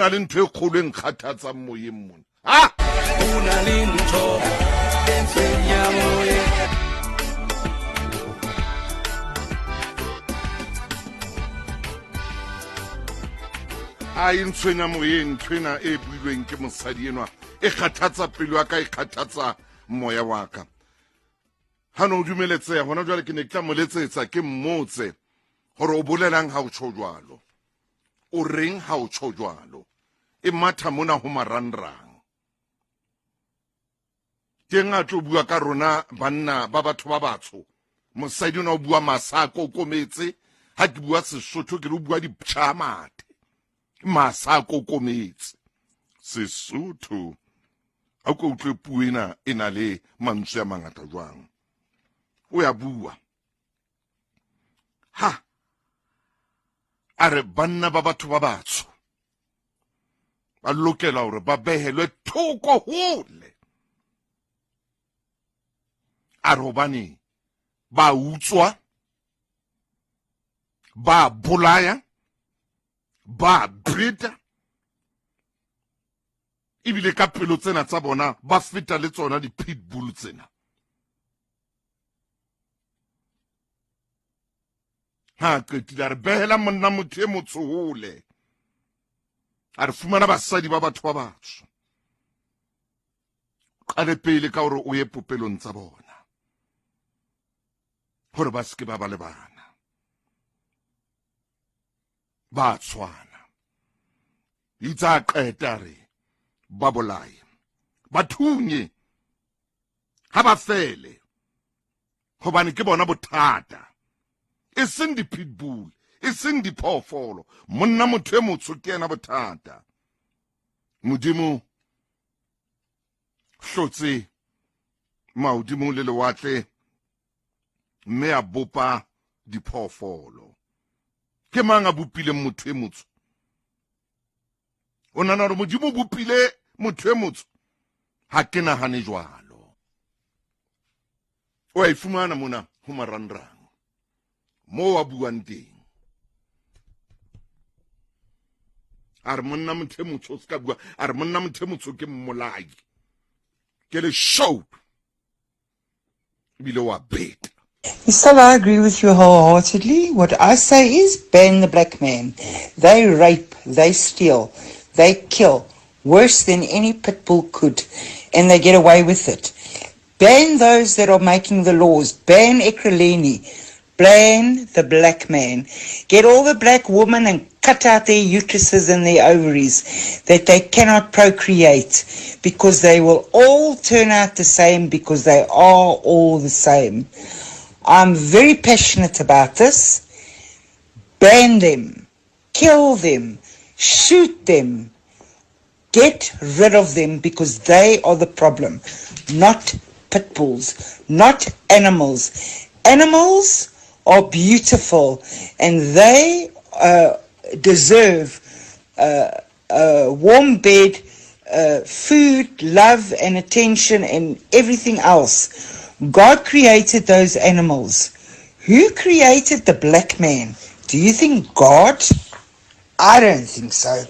Na le ntho e kgolo e nkgathatsang moyeng mona. Ha! Ho na le ntho e ntshwenyang moyeng. A e ntshwenya moyeng ntho ena e builweng ke mosadi enwa e kgathatsa pelo ya ka e kgathatsa moya wa ka. Ha no dumeletseha hona jwale ke ne ke tla mo letsetsa ke mmotse hore o bolelang ha o tjho jwalo. O reng ha o tjho jwalo? E matha mona ho marangrang. Teng a tlo bua ka rona banna ba batho ba batsho. Mosadi ona o bua masa a kokometse. Ha ke bua Sesotho ke re o bua diptjha mathe. Masa a kokometse. Sesotho. A ko utlwe puo ena e na le mantswe a mangata jwang. O ya bua. Ha a re banna ba batho ba batsho ba lokela hore ba behelwe thoko hole a re hobane ba utswa ba bolaya ba beta ebile ka pelo tsena tsa bona ba feta le tsona di-pitbull tsena ha a qetile a re behela monna motho e motsho hole a re fumana basadi ba batho ba batsho qale pele ka hore o ye popelong tsa bona hore ba seke ba ba le bana ba tshwana itse a qeta re ba bolaye ba thunye ha ba fele hobane ke bona bothata e seng di-pitbull e seng diphoofolo monna motho e motsho ke yena bothata modimo hlotse mahodimo le lewatle mme a bopa diphoofolo ke mang a bopileng motho e motsho o nahana gore modimo o bopile motho e motsho ga ke nagane jwalo o a e fumana mona ho marangrang mo a buang teng a re monna motho e motsho se ka bua a re monna motho e motsho ke mmolai ke le show ebile wa beta Stella, I agree with you wholeheartedly. What I say is ban the black man. They rape, they steal, they kill worse than any pit bull could, and they get away with it. Ban those that are making the laws. Ban Ekurhuleni. Ban the black man. Get all the black women and cut out their uteruses and their ovaries that they cannot procreate because they will all turn out the same because they are all the same. I'm very passionate about this. Ban them, kill them, shoot them, get rid of them because they are the problem, not pit bulls, not animals. Animals are beautiful and they deserve a warm bed, food, love, and attention, and everything else. God created those animals. Who created the black man? Do you think God? I don't think so.